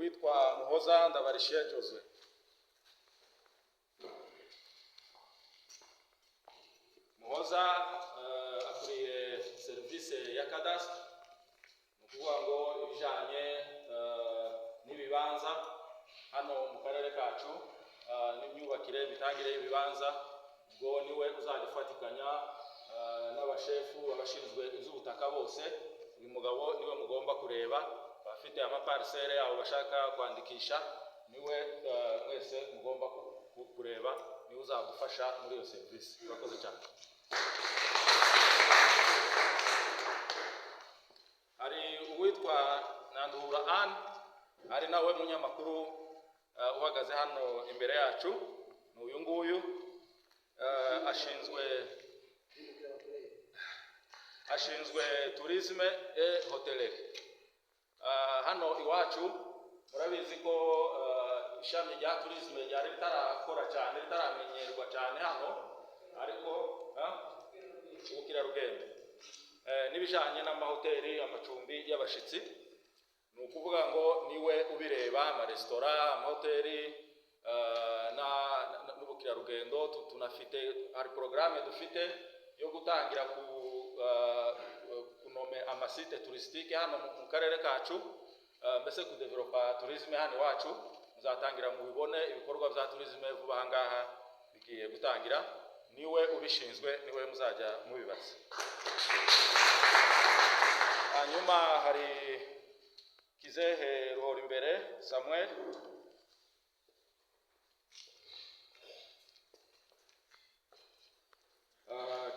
Uwitwa Muhoza Ndabarishiye Joseph. Muhoza akuriye serivisi ya cadastre, ni ukuvuga ngo ibijyanye n'ibibanza hano mu karere kacu, n'imyubakire, imitangire y'ibibanza. Ubwo niwe uzajya ufatikanya n'abashefu, abashinzwe iby'ubutaka bose. Uyu mugabo niwe mugomba kureba, abafite amaparisere yabo bashaka kwandikisha, niwe mwese mugomba kureba, niwe uzagufasha muri iyo serivisi. Urakoze cyane. Hari uwitwa Nanduhura Anne, ari nawe munyamakuru uhagaze hano imbere yacu, ni uyu nguyu. Ashinzwe tourisme et hôtellerie. Hano iwacu murabizi ko ishami rya tourisme ryari ritarakora cyane, ritaramenyerwa cyane hano, ariko ubukerarugendo n'ibijyanye n'amahoteli, amacumbi y'abashitsi, ni ukuvuga ngo niwe ubireba, amaresitora, amahoteli n'ubukerarugendo. Tunafite, hari porogaramu dufite yo gutangira ku kunome amasite touristique hano mu karere kacu, mbese kudevelopa tourisme hano iwacu. Muzatangira mubibone ibikorwa bya tourisme vuba aha ngaha bigiye gutangira, niwe ubishinzwe, niwe muzajya mubibaza. Hanyuma hari Kizehe Ruhorimbere Samuel.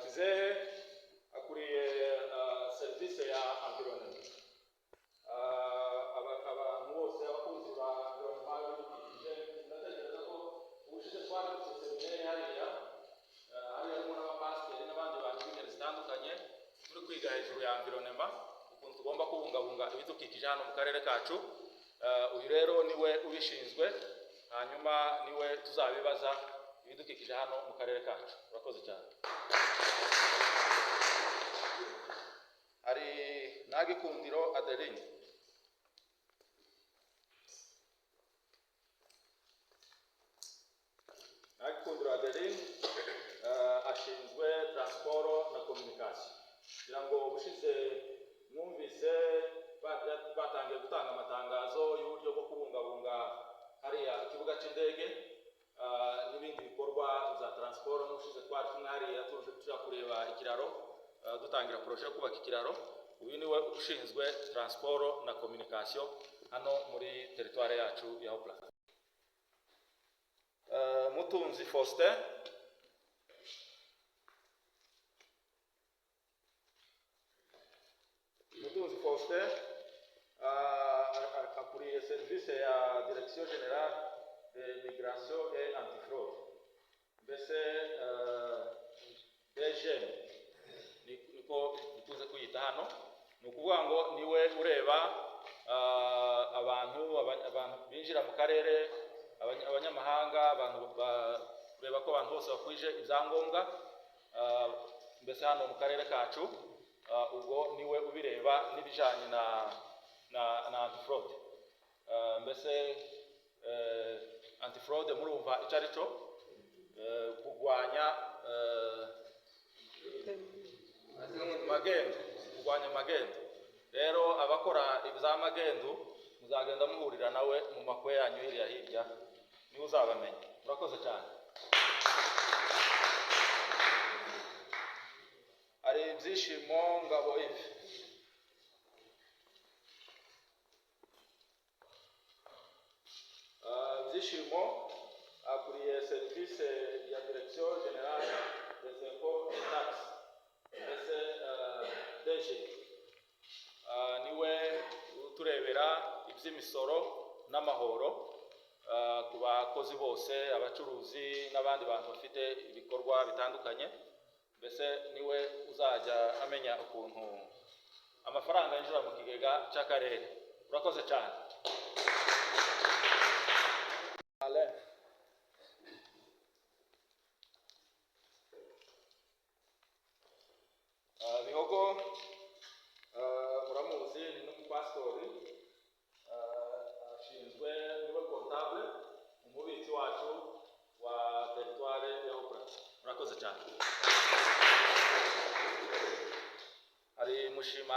Kizehe akuriye serivisi ya environnement. Abantu bose abakunzi ba environnement, y'ibidukikije, ndatekereza ko ubushize twari dufite séminaire hariya, hari harimo n'abapasiteri n'abandi bantu b'ingeri zitandukanye, turi kwiga hejuru ya environnement, ukuntu tugomba kubungabunga ibidukikije hano mu karere kacu. Uyu rero niwe ubishinzwe, hanyuma niwe tuzabibaza ibidukikije hano mu karere kacu. Urakoze cyane. Hari Nagikundiro Adeline. Nagikundiro Adeline ashinzwe transport na communication. Kugira ngo ubushize mwumvise batangiye gutanga amatangazo y'uburyo bwo kubungabunga hariya ikibuga cy'indege n'ibindi bikorwa bya transport. N'ubushize twari kumwe hariya tuje tuja kureba ikiraro, dutangira projet yo kubaka ikiraro. Uyu niwe ushinzwe transport na communication hano muri territoire yacu ya Haut Plateau. Mutunzi Faustin. Mutunzi Faustin akuriye serivisi ya Direction Générale de Migration et Antifraude, mbese DGM niko dukunze kuyita hano. Ni ukuvuga ngo niwe ureba abantu binjira mu karere, abanyamahanga, abantu kureba ko abantu bose bakwije ibyangombwa, mbese hano mu karere kacu. Ubwo niwe ubireba n'ibijyanye na antifraude. Mbese antifraude murumva icyo ari cyo, kurwanya magendu, kurwanya magendu. Rero abakora ibya magendu muzagenda muhurira nawe mu makwe yanyu hirya hirya, niwe uzabamenya. Murakoze cyane. Hari Ibyishimo Ngabo Ivi. Ibyishimo akuriye serivisi ya Direction Générale des Impôts et Taxes, mbese DG. Niwe uturebera iby'imisoro n'amahoro ku bakozi bose, abacuruzi n'abandi bantu bafite ibikorwa bitandukanye. Mbese niwe uzajya amenya ukuntu amafaranga yinjira mu kigega cy'akarere. Urakoze cyane. Alain. Bihogo muramuzi, ni n'umupasitori, ashinzwe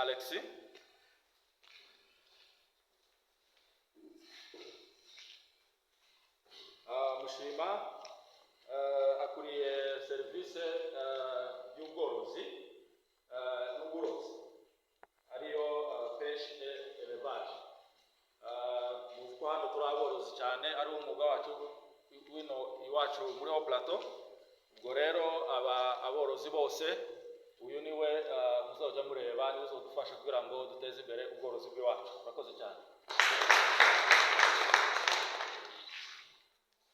Alexis. Mushima akuriye serivisi y'ubworozi n'uburozi, ariyo pêche et élevage. Muzi ko hano turi aborozi cyane, ari umwuga wacu wino iwacu muri Haut Plateau. Ubwo rero aba aborozi bose, uyu niwe muzajya mureba, niwe uzadufasha kugira ngo duteze imbere ubworozi bw'iwacu. Murakoze cyane.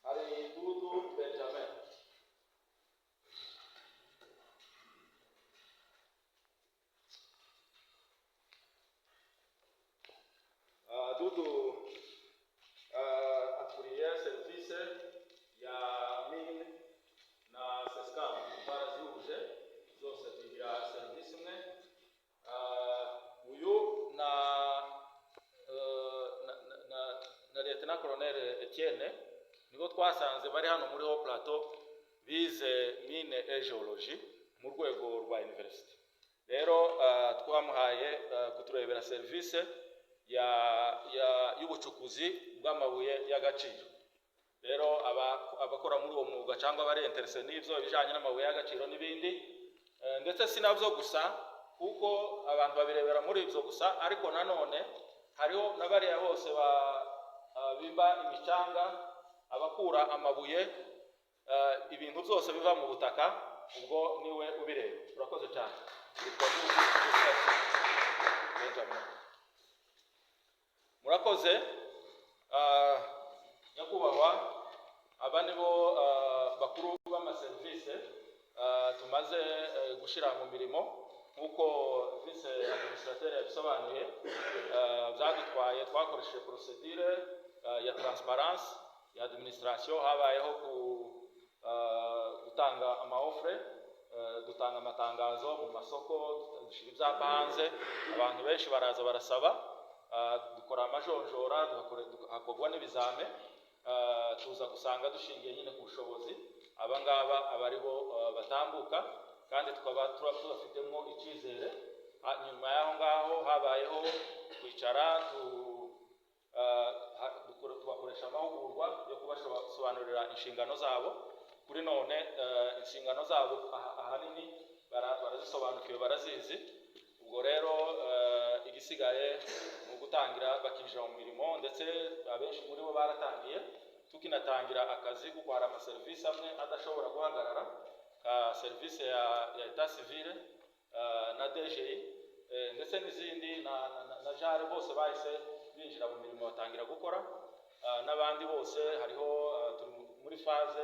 Hari Dudu Benjamin. Dudu akuriye serivisi ya mine na CSCAM, barazihuje zose tugira serivisi imwe. Uyu na Lieutenant Colonel Etienne nibo twasanze bari hano muri Haut Plateau bize mine et géologie mu rwego rwa university. Rero twamuhaye kuturebera serivisi ya y'ubucukuzi bw'amabuye y'agaciro. Rero abakora muri uwo mwuga cyangwa abari intéressé n'ibyo ibijyanye n'amabuye y'agaciro n'ibindi, ndetse si nabyo gusa, kuko abantu babirebera muri ibyo gusa, ariko nanone hariho na bariya bose bimba imicanga, abakura amabuye, ibintu byose biva mu butaka, ubwo niwe ubireba. Urakoze cyane. Yitwa Dudu Benjamin. Murakoze. Nyakubahwa, aba nibo bakuru b'amaserivisi tumaze gushyira mu mirimo nk'uko vice administrateur yabisobanuye. Byadutwaye, twakoresheje procédure ya transparence ya administration. Habayeho gutanga ama offre, dutanga amatangazo mu masoko, dushyira ibyapa hanze, abantu benshi baraza barasaba. Dukora amajonjora, hakorwa n'ibizame, tuza gusanga dushingiye nyine ku bushobozi, aba ngaba aba ari bo batambuka, kandi tukaba tubafitemo icyizere. Nyuma y'aho ngaho habayeho kwicara, tubakoresha amahugurwa yo kubasobanurira inshingano zabo. Kuri none inshingano zabo ahanini barazisobanukiwe, barazizi. Ubwo rero igisigaye ni ugutangira bakinjira mu mirimo, ndetse abenshi muri bo baratangiye. Tukinatangira akazi, kuko hari amaserivisi amwe adashobora guhagarara, nka serivisi ya état civil na DGI, ndetse n'izindi na JAR, bose bahise binjira mu mirimo batangira gukora. N'abandi bose hariho, turi muri phase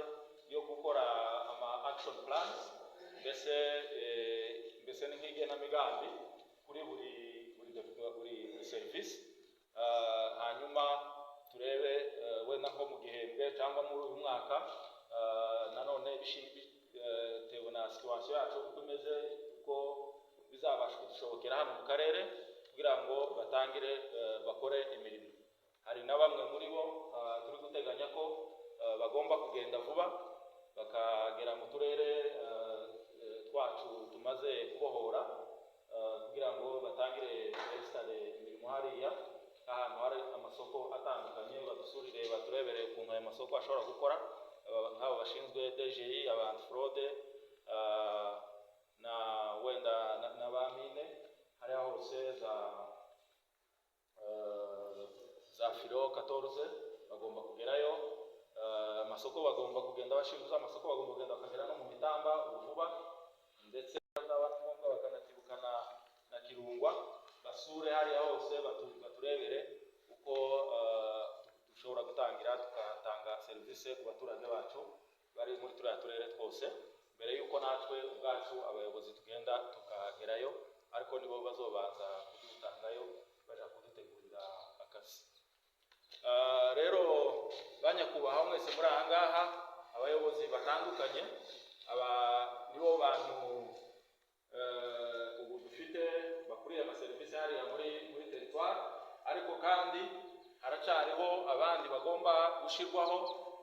yo gukora ama action plans, mbese ni nk'igenamigambi kuri buri serivisi. Hanyuma turebe wenda nko mu gihembwe cyangwa muri uyu mwaka, nanone bitewe na situation yacu uko imeze, uko bizabasha kudushobokera hano mu karere, kugira ngo batangire bakore imirimo. Hari na bamwe muri bo turi guteganya ko bagomba kugenda vuba bakagera mu turere twacu tumaze kubohora, kugira ngo batangire installe imirimo hariya ahantu hari amasoko atandukanye, badusurire, baturebere ukuntu ayo masoko ashobora gukora. Nk'abo bashinzwe DGI, aba fraude, na wenda na ba mine hariya hose za filo 14 bagomba kugerayo. Amasoko bagomba kugenda bashinguza amasoko, bagomba kugenda bakagera no mu mitamba ubu vuba, ndetse bazaba ngombwa bakanatibukana na Kirungwa, basure hariya hose, baturebere uko dushobora gutangira tugatanga serivisi ku baturage bacu bari muri turiya turere twose, mbere y'uko natwe ubwacu abayobozi tugenda tukagerayo, ariko nibo bazobanza kudutangayo baja kudutegurira akazi. Rero banyakubahwa mwese muri aha ngaha, abayobozi batandukanye, aba nibo bantu ubu dufite bakuriye amaserivisi hariya muri territoire, ariko kandi haracyariho abandi bagomba gushyirwaho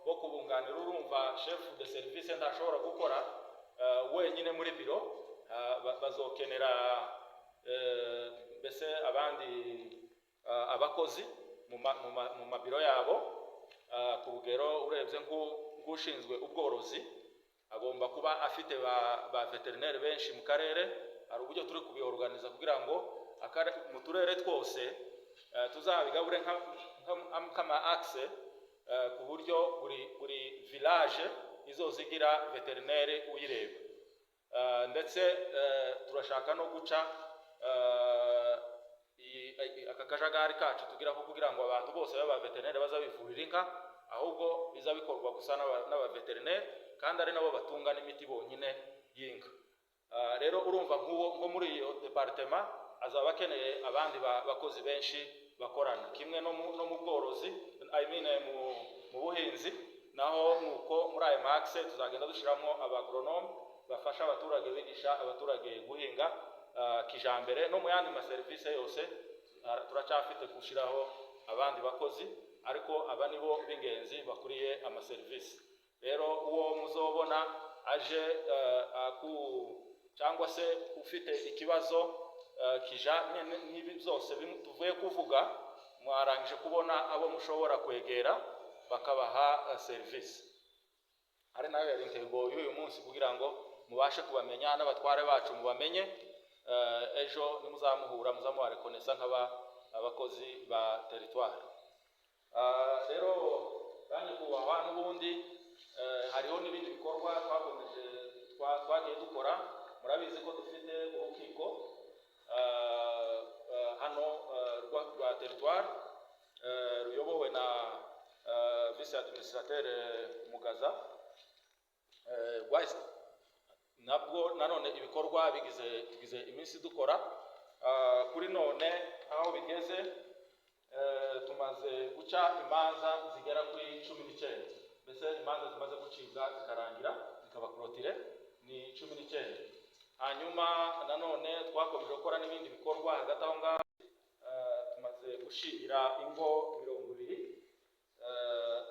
bo kubunganira. Urumva chef de service ntashobora gukora wenyine muri biro, bazokenera mbese abandi abakozi mu mabiro yabo. Ku rugero, urebye nk'ushinzwe ubworozi agomba kuba afite ba veterineri benshi mu karere. Hari uburyo turi kubiorganiza kugira ngo mu turere twose tuzabigabure nk'ama axe, ku buryo buri village izozigira veterineri uyireba. Ndetse turashaka no guca aka kajagari kacu tugira ko kugira ngo abantu bose baba veterineri bazabivurira inka, ahubwo biza bikorwa gusa n'abaveterineri, kandi ari nabo batunga n'imiti bonyine y'inka. Rero urumva nk'uwo nko muri iyo département azaba akeneye abandi bakozi benshi bakorana, kimwe no mu bworozi, I mean, mu buhinzi naho nuko. Muri ayo ma axe tuzagenda dushyiramo abagoronome bafasha abaturage, bigisha abaturage guhinga kijambere. No mu yandi maserivisi yose turacyafite gushyiraho abandi bakozi, ariko aba nibo b'ingenzi bakuriye amaserivisi. Rero uwo muzobona aje cyangwa se ufite ikibazo kijanye n'ibi byose tuvuye kuvuga, mwarangije kubona abo mushobora kwegera bakabaha serivisi. Ari nayo yari intego y'uyu munsi, kugira ngo mubashe kubamenya n'abatware bacu mubamenye. Ejo nimuzamuhura muzamubarekonesa nk'aba abakozi ba territoire. Rero banyakubahwa, n'ubundi hariho n'ibindi bikorwa twakomeje twagiye dukora. Murabizi ko dufite urukiko hano rwa territoire, ruyobowe na vice administrateur Mugaza. Nabwo nanone ibikorwa bigize tugize iminsi dukora. Kuri none aho bigeze, tumaze guca imanza zigera kuri 19. Mbese imanza zimaze gucibwa zikarangira zikaba clôturées ni 19. Hanyuma nanone twakomeje gukora n'ibindi bikorwa hagati aho ngaho. Tumaze gushingira ingo 20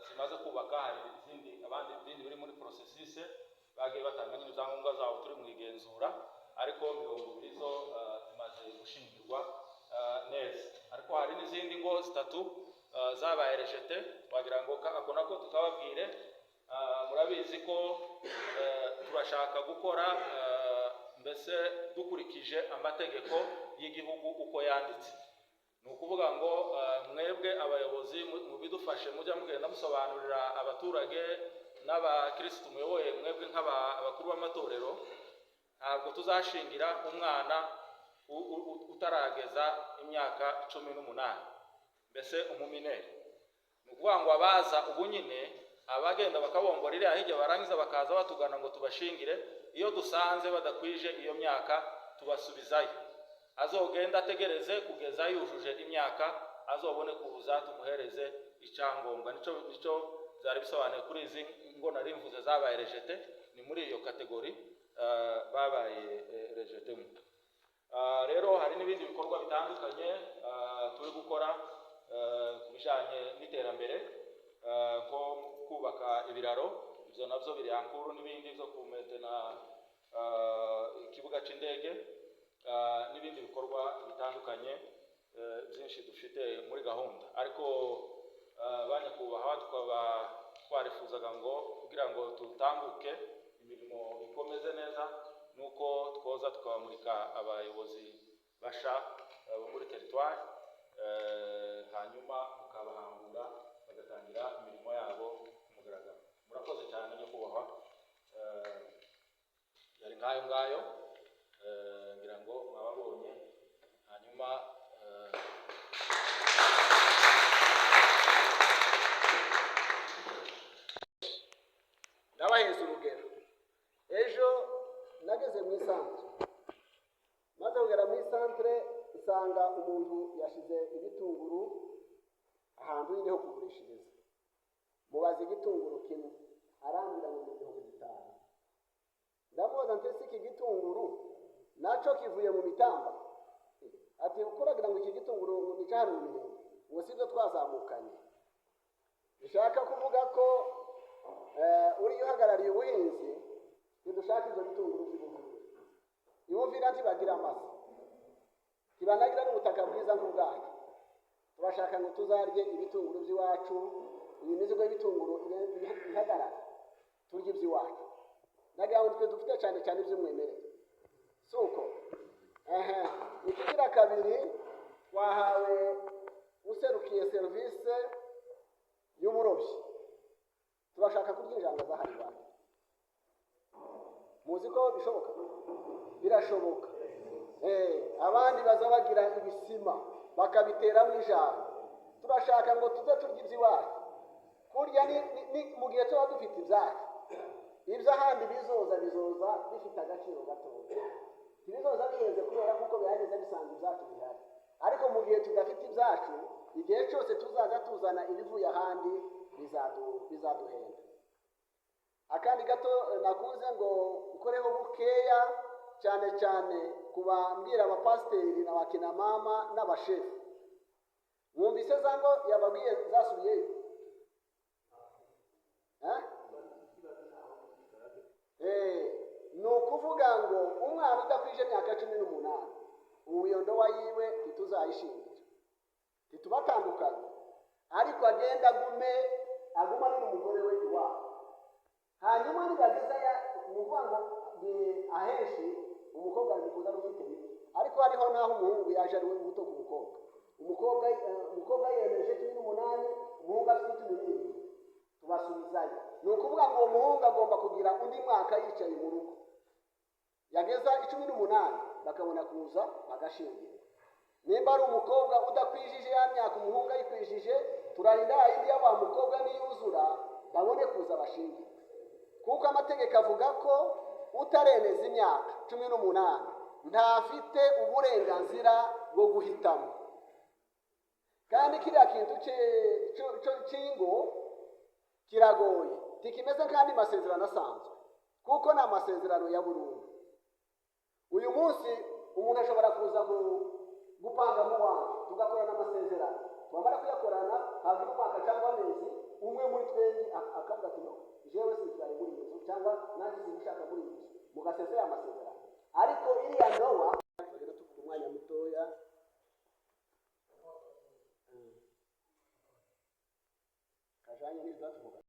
zimaze kubaka. Hari izindi, abandi ibindi biri muri processus, bagiye batanga nyine ibyangombwa zabo, turi mu igenzura, ariko 20 zo zimaze gushingirwa neza. Ariko hari n'izindi ngo zitatu zabaye rejetées. Wagira ngo ako nako tukababwire. Murabizi ko turashaka gukora mbese dukurikije amategeko y'igihugu uko yanditse. Ni ukuvuga ngo mwebwe abayobozi mubidufashe, mujya mugenda musobanurira abaturage n'abakirisitu muyoboye. Mwebwe nk'abakuru b'amatorero, ntabwo tuzashingira umwana utarageza imyaka 18, mbese umumineur. Ni ukuvuga ngo abaza ubu nyine, abagenda bakabombora iriya hirya, barangiza bakaza batugana ngo tubashingire, iyo dusanze badakwije iyo myaka tubasubizayo. Azogenda ategereze kugeza yujuje imyaka, azobone kuza tumuhereze icyangombwa. Nico byari bisobanuye kuri izi ngo nari mvuze zabaye rejetées. Ni muri iyo catégorie babaye rejetées mo. Rero hari n'ibindi bikorwa bitandukanye turi gukora ku bijanye n'iterambere, nko kubaka ibiraro, ibyo nabyo biri en cours, n'ibindi byo kumentena ikibuga c'indege, n'ibindi bikorwa bitandukanye byinshi dufite muri gahunda. Ariko banyakubahwa, tukaba twarifuzaga ngo kugira ngo tutambuke imirimo ikomeze neza, nuko twoza tukabamurika abayobozi basha bo muri territoire, hanyuma tukabahangura bagatangira imirimo yabo ku mugaragaro. Murakoze cyane nyakubahwa. Yari ngayo ngayo, ngira ngo mwababonye. Hanyuma Ndabaheza urugero. Ejo nageze mu isantere, maze kugera mu isantere nsanga umuntu yashyize ibitunguru ahantu nyine ho kugurishiriza. Mubaza igitunguru kimwe, arambwira ngo ni 5000. Ndamubaza nti: "Ese iki gitunguru nacyo kivuye mu mitamba?" Ati: "Ukuragira ngo iki gitunguru ni hano mu Minembwe, ngo si byo twazamukanye." Bishaka kuvuga ko uriya uhagarariye ubuhinzi, ntidushaka ibyo bitunguru by'Ibuvira. Ibuvira ntibagira amase. Ntibanagira n'ubutaka bwiza nk'ubwacu. Turashaka ngo tuzarye ibitunguru by'iwacu, iyi mizigo y'ibitunguru ihagarara, turye iby'iwacu. Ndagira ngo twe dufite cyane cyane iby'umwimerere, si uko? Ehe. Ikigira kabiri, twahawe userukiye serivisi y'uburobyi. Turashaka kurya injanga z'ahari iwacu. Muzi ko bishoboka? Birashoboka. Abandi baza bagira ibisima bakabiteramo ijambo. Turashaka ngo tuze turya iby'iwacu. Kurya ni mu gihe tuba dufite ibyacu. Iby'ahandi bizoza bifite agaciro gatoya, ntibizoza bihenze kubera kuko bihageze bisanzwe ibyacu bihari. Ariko mu gihe tudafite ibyacu, igihe cyose tuzaza tuzana ibivuye ahandi bizaduhenda. Akandi gato, nakunze ngo ukoreho bukeya cyane cyane kubambwira abapasiteri na bakina mama n'abashefu. Mwumvise za ngo yababwiye zasubiyeyo? Eh? Ni ukuvuga ngo umwana udakwije imyaka 18, ubu iyo ndoa yiwe ntituzayishingira, ntitubatandukanye, ariko agenda agumane n'umugore we iwabo. Hanyuma nibageza ya, ni ukuvuga ngo ni ahenshi umukobwa ari kuza ufite mike, ariko hariho n'aho umuhungu yaje ari we muto ku mukobwa. Umukobwa yemeje 18, umuhungu afite 17, tubasubizayo. Ni ukuvuga ngo uwo muhungu agomba kugira undi mwaka yicaye mu rugo, yageza 18 bakabona kuza bagashingirwa. Nimba ari umukobwa udakwijije ya myaka, umuhungu ayikwijije, turarinda ya yindi ya wa mukobwa niyuzura babone kuza bashingirwe, kuko amategeko avuga ko utareneza imyaka 18 ntafite uburenganzira bwo guhitamo. Kandi kiriya kintu cy'ingo kiragoye, ntikimeze nk'andi masezerano asanzwe, kuko ni amasezerano ya burundu. Uyu munsi umuntu ashobora kuza gupanga mu wanjye, tugakorana amasezerano, twamara kuyakorana hagira umwaka cyangwa amezi, umwe muri twembi akavuga ati: "No, jewe sinkibaye muri iyi nzu," cyangwa "nanjye singushaka muri iyi nzu," mugasesa ya masezerano. Ariko iriya ndoa tugenda tuvuga umwanya mutoya. Kajanye n'ibyo tuvuga.